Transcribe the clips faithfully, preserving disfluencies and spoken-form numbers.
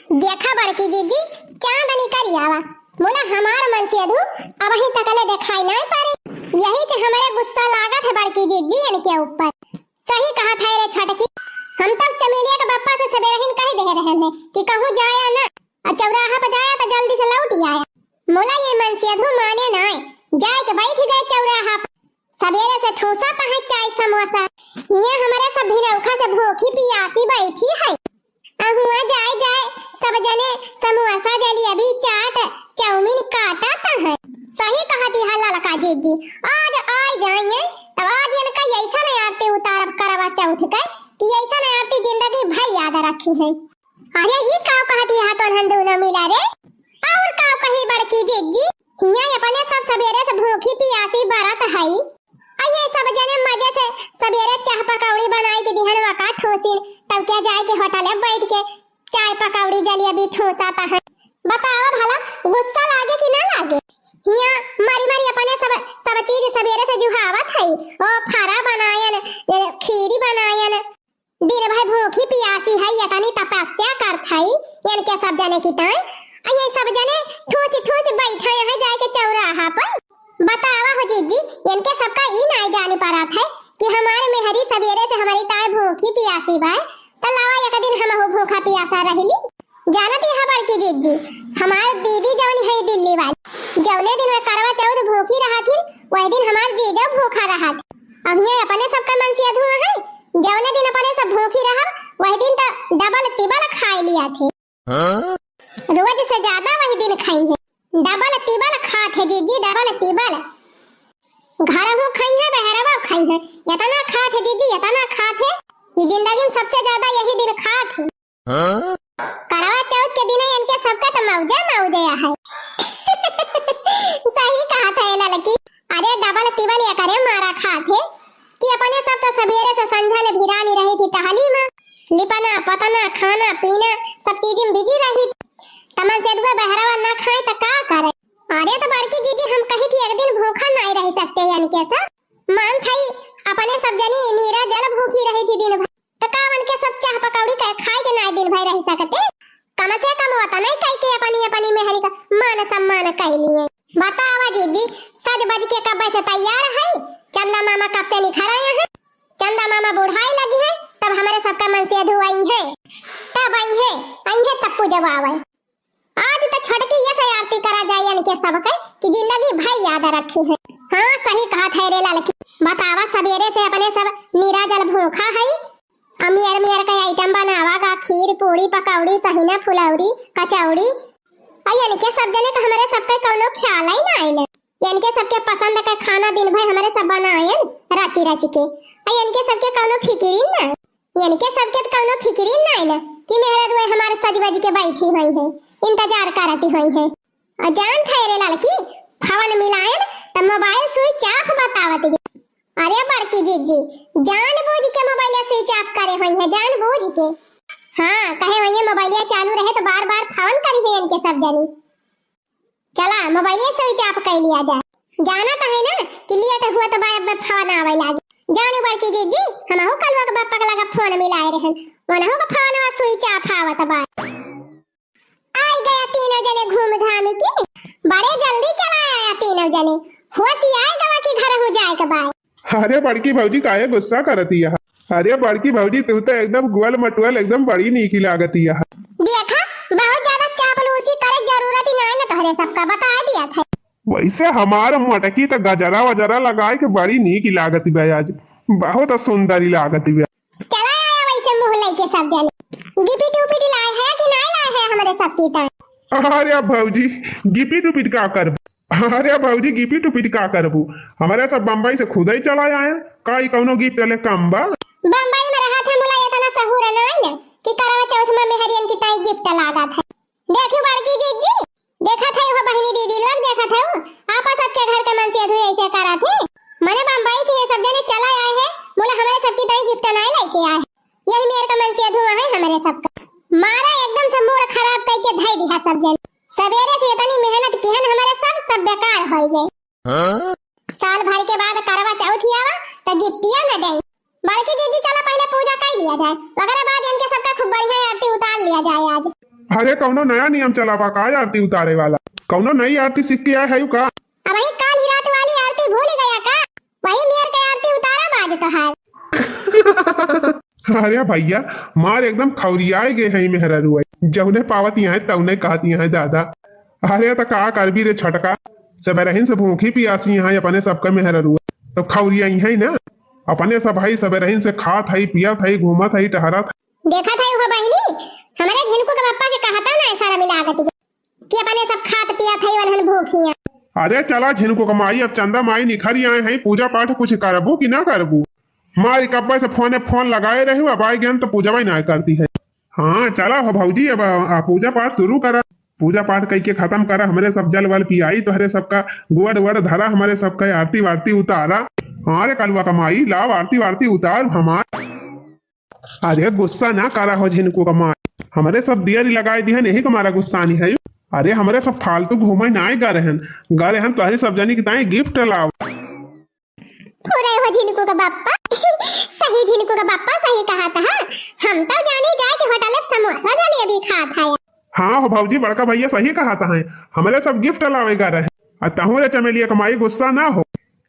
देखा बड़की जिज्जी, चांद निकल आवा, मुला हमार मनसेधू अबहीं तकले देखाई नाहीं पड़े। यही से हमरे गुस्सा लागत है बड़की जिज्जी इनके ऊपर। सही कहत है रे छोटकी, हम तब चमेलिया के बप्पा से सबेरहिन कहि देहे रहन है कि कहूँ जाया ना, अउर चौराहा पर जाया तो जल्दी से लौटि आया। मुला ये मनसेधू माने नाहीं, जाए के बैठ गए चौराहा पर। सबेरे से ठूसत है चाय समोसा। हियाँ हमरे सब भिनौखा से भूखी पियासी बैठी है। अहुआ जाए जाए सब जने समोसा, जलेबी, चाट, चाउमीन काटत है। सही कहती है ललका जिज्जी, आज आइ जाइए, तब आज इनका ऐसन आरती उतारब करवा चौथ के कि ऐसन आरती जिंदगी भर याद रखी है। अरे ई का कहती है तोहन दूनो मिला रे? और का कही बड़की जिज्जी? हियाँ अपने सब सबेरे से भूखी पियासी बरत हई। आ ये सब जने मजे से सबेरे चाह पकौड़ी बनाई के दिहन वका ठूसिन, तब क्या जाए के होटल में बैठ के चाय पकौड़ी जलेबी ठूसत है। बतावा भला गुस्सा लागे कि ना लागे? हियाँ मरी मरी अपने सब, सब चीज सबेरे से जुहावत हई। ओ फरा बनायन, ए, खीरी बनायन, दिन भर भूखी पियासी है, यतनी तपस्या करत है, इनके सब जने की ताई। आ ये सब जने ठूस ठूस बैठा यहाँ जाए के चौराहा पर। बतावा हो जिज्जी, इनके सबका ई नाई जाने पारत है कि हमारे मेहरी सबेरे से हमारी ताई भूखी पियासी बा, तो लावा एक दिन हमहू भूखा पियासा रहिली। जानत यहाँ बड़की जिज्जी, हमार दीदी जवन है दिल्ली वाली, जौने दिन वे करवा चौथ भूखी रहत ही, वही दिन हमार जीजा भूखा रहत। अब ये अपने सबका मनसेधू है, जौने दिन अपने सब भूखी रहब, वही दिन तो डबल तिबल खाए लिया थे। हाँ? रोज से ज्यादा वही दिन खाई है, डबल तिबल खात है जिज्जी, डबल तिबल। घरहू खाई है, बहरवा खाई है, इतना खात है जिज्जी, इतना खात है। ये जिंदगी में सबसे ज्यादा यही दिन खात है। हाँ? करवा चौथ के दिन इनके सबका तो मौजे मौजे है। सही कहत है ललकी। अरे डबल तिबल ये करे मारा खात है कि अपने सब तो सबेरे से संझा ले भिरानी रही थी टहली में, लिपना पतना खाना पीना सब चीज में बिजी रही। तमन से दुआ बहरवा ना खाए तो का करे? अरे तो बड़की जिज्जी हम कही थी एक दिन भूखा नाई रह सकते इनके सब। मान थई अपने सब जनी नीरा जल भूखी रही थी दिन भर। त का उनके सब चाह पकौड़ी के खाए के नाय दिन भर रह सकते? कम से कम वतने कई के अपनी, अपनी मेहरी का मान सम्मान कइ लिए। बतावा जिज्जी, सज बज के कब से तैयार है? चंदा मामा कब से निखर आए हैं? चंदा मामा बुढ़ाए लगी है, तब हमरे सबका मनसेधू आई है, तब आई है, आई है तब पूजवा आवे। आज त छोटकी ये से आरती करा जाए इनके सबके कि जिंदगी भर याद रखी है। हाँ, सही कहत है रे ललकी। बतावा, सबेरे से अपने सब नीरा जल भूखा है। अमियर मियर के आइटम बनावा गा, खीर, पूड़ी, पकौड़ी, सहिना, फुलौरी, कचौड़ी। आ इनके सब जने का हमरे सबके कौनो ख्याल ही ना आइल। इनके सबके पसंद का खाना दिन भर हमरे सब बनायन रची रची के। आ इनके सबके कौनो फिकिर ही ना। इनके सबके त कौनो फिकिर ही नाई न कि मेहरारू हमारे सज बज के बैठी हुई है, इंतजार करती हुई है। और जान थे रे ललकी, फोन मिलायन त मोबाइल स्विच ऑफ बतावत भी। अरे बड़की जिज्जी, जान बूझ के मोबाइल स्विच ऑफ करे हुई है, जान बूझ के। हाँ, कहे हुई है मोबाइल चालू रहे तो बार बार फोन करी है इनके सब जनी। चला, मोबाइले स्विच ऑफ कइ लिया जाए। जाना त है ना कि लेट हुआ त बाय अब फोन आवे लागे। जानी बड़की जिज्जी, हमहू कलुआ के बप्पा के लगा फोन मिलाए रहन, उनहू के फोनवा स्विच ऑफ आवत बा। आइ गया तीनों जने घूम घामी के, बड़े जल्दी चला आया तीनों जने। होशियार गवा के घरहू जाए के बा। अरे बड़की भौजी, काहे गुस्सा करती है? अरे बड़की भौजी, तू तो एकदम गोल मटोल, एकदम बड़ी नीकी लागती है। देखा, बहुत ज्यादा चापलूसी करे जरूरत ही नाई न तोहरे सबका, बता दिया था। वैसे हमार मोटकी तो गजरा वजरा लगाए के बड़ी नीकी लागती बा आज, बहुत सुंदरी लागती बा। चला आया वैसे मुँह लेके सब जने। गिफ्ट उपिट लाए है कि नाई लाए है हमरे सबकी ताई? अरे भौजी, गिफ्ट उपिट का करबू? अरे भौजी, गिफ्ट उपिट का करबू? हमरे सब बम्बई से खुदे चला आए, का ई कौनो गिफ्ट ले कम बा? बम्बई में रहत है मुला, इतना सहूर नाई न कि करवा चौथ में मेहरियन की ताई गिफ्ट लागत है। देखी बड़की जिज्जी, देखत है हो बहिनी दीदी लोग, देखत है आपस सबके घर के मनसेधू ऐसे करत है। मने बम्बई से ये सब जने चला आए है, मुला हमरे सबकी ताई गिफ्ट नाई लेके आए है। यही मेर का मनसेधू है हमरे सबका। मारा एकदम से मूड खराब कइके धइ दिहा सब जने। सबेरे से इतनी मेहनत किहन हमरे सब, सब बेकार होइ गए। हाँ? साल भर के बाद करवा चौथ आवा, त गिफ्टिया न देई। बड़की जिज्जी, चला पहिले पूजा कइ लिया जाए, ओकरे बाद इनके सबका खूब बढ़िया आरती उतार लिया जाए आज। अरे, कौनो नया नियम चला बा का आरती उतारे वाला? कौनो नई आरती सीख के आए है का? अबहीं काल ही रात वाली आरती भूल गया का? वही मेर के आरती उतारा बाज तोहार। अरे भैया, मार एकदम खौरियाए गए हैं मेहरारू। जौने पावत यहाँ तौने कहत यहाँ दादा। अरे त का करबी रे छोटका, सबेरहिन से भूखी पियासी यहाँ अपने सबके मेहरारू। तो खौरिया ही है ना, अपने सब है सबेरहिन से खात है, पियत है, घूमत है, टहरत है। देखत है हो बहिनी, हमरे झिनकू के पप्पा के कहता ना ऐसा रमी लागत कि अपने सब खात पियत है वनहन भूखी हैं। अरे चला झिनकू के माई, अब चंदा माई निखर आए हैं, पूजा पाठ कुछ करबू कि ना करबू? मारी कब्बे से फोने फोन लगाए रही, अब आए गन तो पूजवा ही ना करती है। हाँ चला हो भौजी, अब आ, पूजा पाठ शुरू करा, पूजा पाठ कई के खत्म करा, हमरे सब जल वल पियाई तोहरे सबका, गोड़ वड़ धरा हमरे सबका, आरती वारती उतारा। हाँ रे कलुआ के माई, लाव आरती वारती उतार हमार। अरे गुस्सा ना करा हो झिनकू के माई, हमरे सब दियरी लगाए दिहन, यही के मारा गुस्सा नहीं है। अरे हमरे सब फालतू घूमे ना गा रहन, गा रहन तोहरी सब जनी के ताई गिफ्ट लाव। पूरे हो झिनकू के बापा। सही झिनकू के बापा सही कहा था। हम तो जाने जाए कि होटल में समोसा जलेबी खात है। हाँ हो भौजी, बड़का भैया सही कहा था, हमरे सब गिफ्ट लावे गा रहे। आ तहूँ रे चमेलिया के माई गुस्सा ना हो,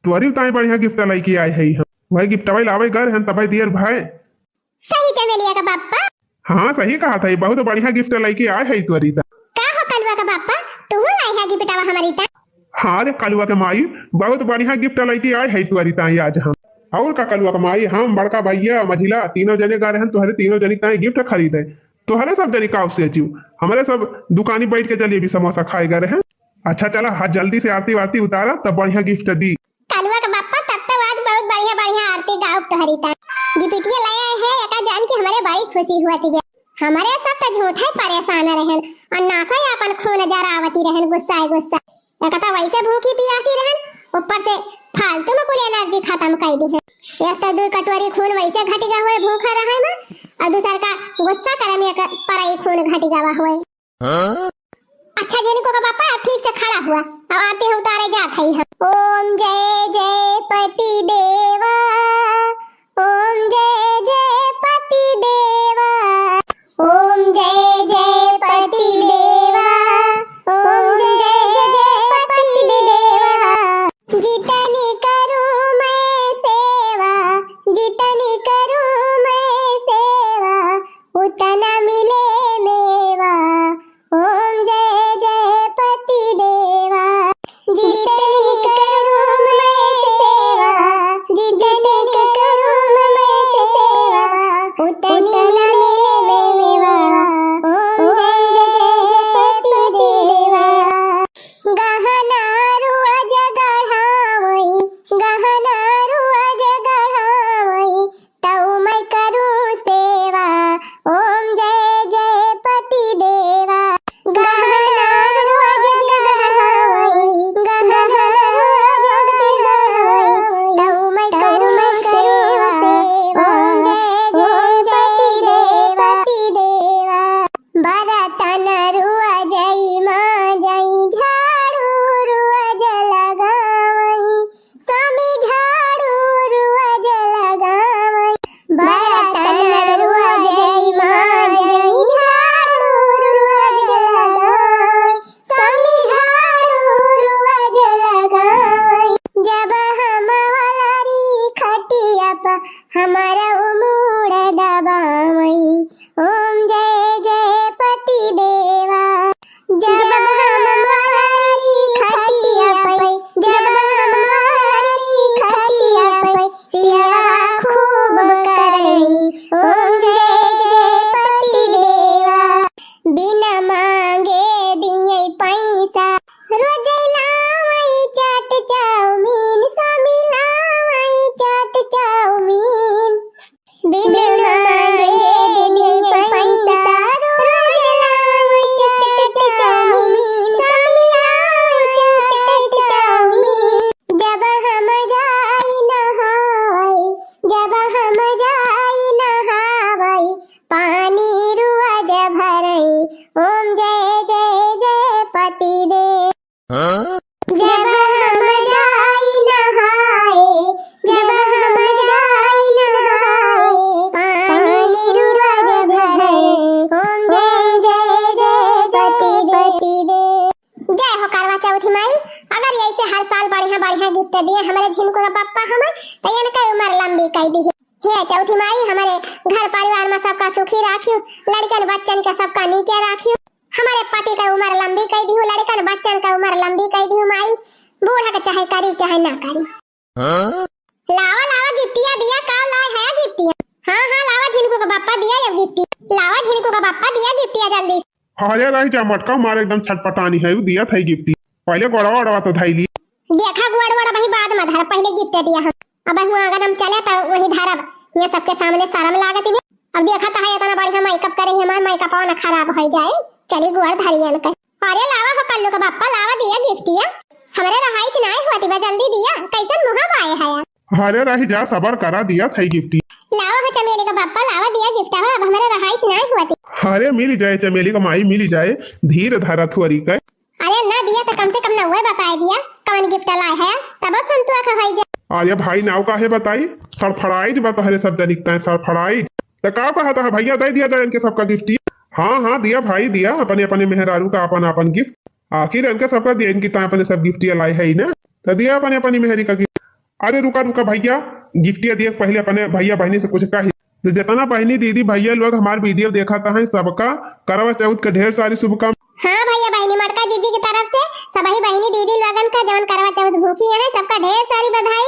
तोहरी ताई बढ़िया गिफ्ट लेके आए है हम, वही गिफ्टवा लावे गा रहन तबे दियर भाई। सही चमेलिया का बापा। हाँ सही कहा था, बहुत बढ़िया गिफ्ट लेके आए है तोहरी ता। का हो कलुआ का बापा, तू लाई है गिफ्टवा हमारी ता? हाँ रे कलुआ के माई, बहुत बढ़िया गिफ्ट लेके आए है तोहरी ता आज हम। और का कलुआ के माई, हम बड़का भैया मझिला तीनों जने गा रहन तोहरे तीनों जने ताई गिफ्ट खरीदे। तोहरे सब जने का से जीव, हमरे सब दुकानी बैठ के जलेबी समोसा खाए गा रहन। अच्छा चला, हाँ जल्दी से आरती वारती उतारा, तब बढ़िया गिफ्ट दी। कलुआ के बापा, तब तो आज बहुत बढ़िया बढ़िया आरती गाउब तोहरी ता। गिफ्टिया ले आए हैं, एका जान के हमरे बड़ी खुशी हुआ थी। हमरे सब तो झूठे परेशान रहन और नासा अपन खून जरावती रहन, गुस्सा गुस्सा। एक तो वैसे भूखी पियासी रहन, ऊपर से फालतू में कुल एनर्जी खत्म कर दी है। एक तो दो कटोरी खून वैसे घटी गा हुए भूखा रहे में, और दूसर का गुस्सा करे में एक परई खून घटी गवा हुए। हाँ? अच्छा झिनकू का बापा, अब ठीक से खड़ा हुआ, अब आरती उतारे जात है हम। ओम जय जय पति देवा, ओम जय जय पति देवा, ओम जय जय पति देवा, ओम जय जय पति देवा। जितनी करूँ मैं सेवा, जितनी करूँ मैं सेवा, उतना मिले मेवा। ओम जय जय पति देवा। जितनी करूँ मैं सेवा, जितनी करूँ मैं सेवा, उतनी मिले मेवा। ओम जय जय पति देवा। गहना रोज गढ़ावई, गहना रोज गढ़ावई, तऊ मैं करूँ सेवा। ओम जय जय पति देवा। गहना रोज गढ़ावई, गहना रोज गढ़ावई, तऊ मैं करूँ सेवा। ओम जय जय पति देवा। बरतन रोज माजई, झाड़ू रोज लगावई, स्वामी झाड़ू रोज लगावई। बरतन रोज माजई, झाड़ू रोज लगावई, स्वामी झाड़ू रोज लगावई। जब हम वलरी खटिया पर हमारा उमूड़ दबावई। ओम जय जय पति देवा। जब हम वलरी खटिया पे, जब हम वलरी खटिया पे, सेवा खूब करई। ओम जय जय पति देवा। बिना मांगे दिए पैसा, रोज लावई चाट चाउमीन, स्वामी लावई चाट चाउमीन। बिन मांगे दिए पैसा, रोज लावई चाट चाउमीन, स्वामी लावई चाट चाउमीन। जब हम जाई नहावई, जब हम जाई नहावई, पानी रोज भरई। ओम जय जय जय पति देव। हाँ? जब हम जाई नहाए, जब हम जाई नहाए, पानी रोज भरे। ओम जय जय जय से हर साल बढ़िया बढ़िया gift दिए हमरे झिनकू के पप्पा हमैं, त इनकै उमर लंबी कइ दिहे। हे चौथी माई, हमरे घर परिवार में सबका सुखी राखियो, लड़िकन बच्चन के सबका नीके राखियो, हमरे पति कै उमर लंबी कइ दिहु, लड़िकन बच्चन कै उमर लंबी कइ दिहु माई, बूढ़ा के चाहे करी चाहे ना करी। लावा लावा गिफ्टिया दिया, का लाए है गिफ्टिया? हाँ हाँ, लावा झिनकू के पप्पा दिया अब गिफ्टिया, लावा झिनकू के पप्पा दिया गिफ्टिया जल्दी। अरे रहि जा मोटका, हमार एकदम छटपटानी है, उ दिया थई गिफ्टिया, पहिले गोड़वा ओड़वा तो धइली। देखा गोड़ वोड़ अबही बाद में धरब, पहिले gift दिया हम। अबही आंगन में चले त वही धरब, ये सबके सामने शरम लागत बे। अब देखत है इतना बढ़िया makeup करे ही, हमार makeupवा ना खराब होइ जाए। चली गोड़ धरियन के। अरे लावा हो कल्लू के बप्पा, लावा दिया गिफ्टिया। हमरे रहाई से नाई होती बा, जल्दी दिया, कैसन मुहा बाए है यार। अरे रहि जा, सबर करा, दिया थई गिफ्टिया। लावा हो चमेली के बप्पा, लावा दिया गिफ्ट हो, अब हमरे रहाई से नाई होती। अरे मिली जाए चमेली के माई, मिली जाए, धीर धरा थोरी के। अरे ना दिया तो कम से कम नउवे बताए दिया, कौन gift लाए है, तब संतुआ का होई जा। अरे भाई नाव काहे बताई, surprise बा तोहरे सब जनिकता है, surprise। तो का कहता है भैया, दे दिया जाए इनके सबका gift। हाँ हाँ दिया भाई दिया, अपने अपने मेहरारू का अपन अपन gift। आखिर इनके सबका दिया, इनकी ताए अपने सब gift लाए है ही ना, तो दिया अपने अपनी मेहरी का gift। अरे रुका रुका भैया, गिफ्टिया दिए पहले अपने भैया बहनी से कुछ कही। तो जितना बहनी दीदी भैया लोग हमार video देखत हैं, सबका करवा चौथ के ढेर सारी शुभकामना। हाँ भैया बहनी, मोटका जीजी की तरफ से सबही बहनी दीदी लोगन का जवन करवा चौथ भूखी है, सबका ढेर सारी बधाई।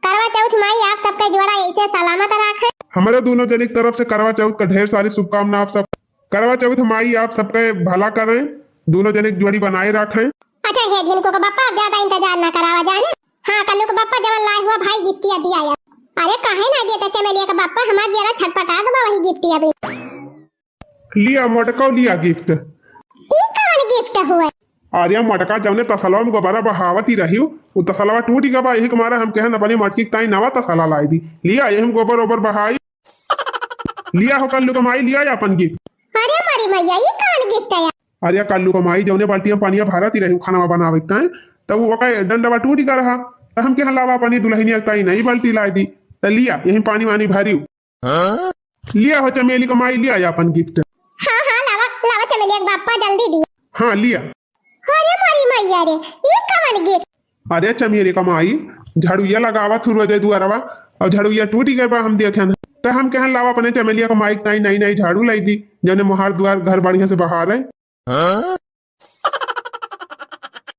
करवा चौथ माई आप सबका जोड़ा ऐसे सलामत रखे। हमारे दोनों जने की तरफ से करवा चौथ का ढेर सारी शुभकामना आप सब। करवा चौथ माई आप सबका भला करें, दोनों जने की जोड़ी बनाए रखें। अच्छा हे झिनकू के बप्पा, अब ज्यादा इंतजार ना करावा जाने। हाँ कल्लू के बप्पा, जवन लाए हुआ भाई गिफ्टिया दिया यार। अरे काहे ना देते चमेलिया के बप्पा, हमार जियरा छटपटात बा वही गिफ्टिया भी। लिया मोटका, लिया gift। ई कौन gift हुए? अरे मोटका, जौने तसलवा में गोबरा बहावत ही रही, उ तसलवा टूट गवा, यही के मारे हम कहन अपनी मोटकी के ताई नवा तसला लाई दी। लिया यही में गोबर ओबर बहाई। लिया हो कल्लू के माई, लिया अपन gift। अरे मोरी मैया, ई कौन gift है? अरे कल्लू के माई, जौने बाल्टी में पानिया भरत ही रही खाना बनावे के ताई, तब वो का डंडवा टूट गवा रहा, तो हम कहन लावा अपनी दुल्हनिया के ताई नई बाल्टी लाई दी। तो लिया यही पानी वानी भरी। लिया हो चमेली के माई, लिया अपन gift। हाँ हाँ, लावा लावा चमेलिया के बप्पा, जल्दी दिया। हाँ लिया। अरे मोरी मैया रे, ई कवन gift? अरे चमेली के माई, झाड़ुइया लगावत हूँ रोजे दुआरवा, और झाड़ुइया टूट गए बा हम देखे न, तो हम कहन लावा अपने चमेलिया के माई के ताई नई नई झाड़ू लाई दी, जौने मोहार दुआर घर बढ़िया से बहारे।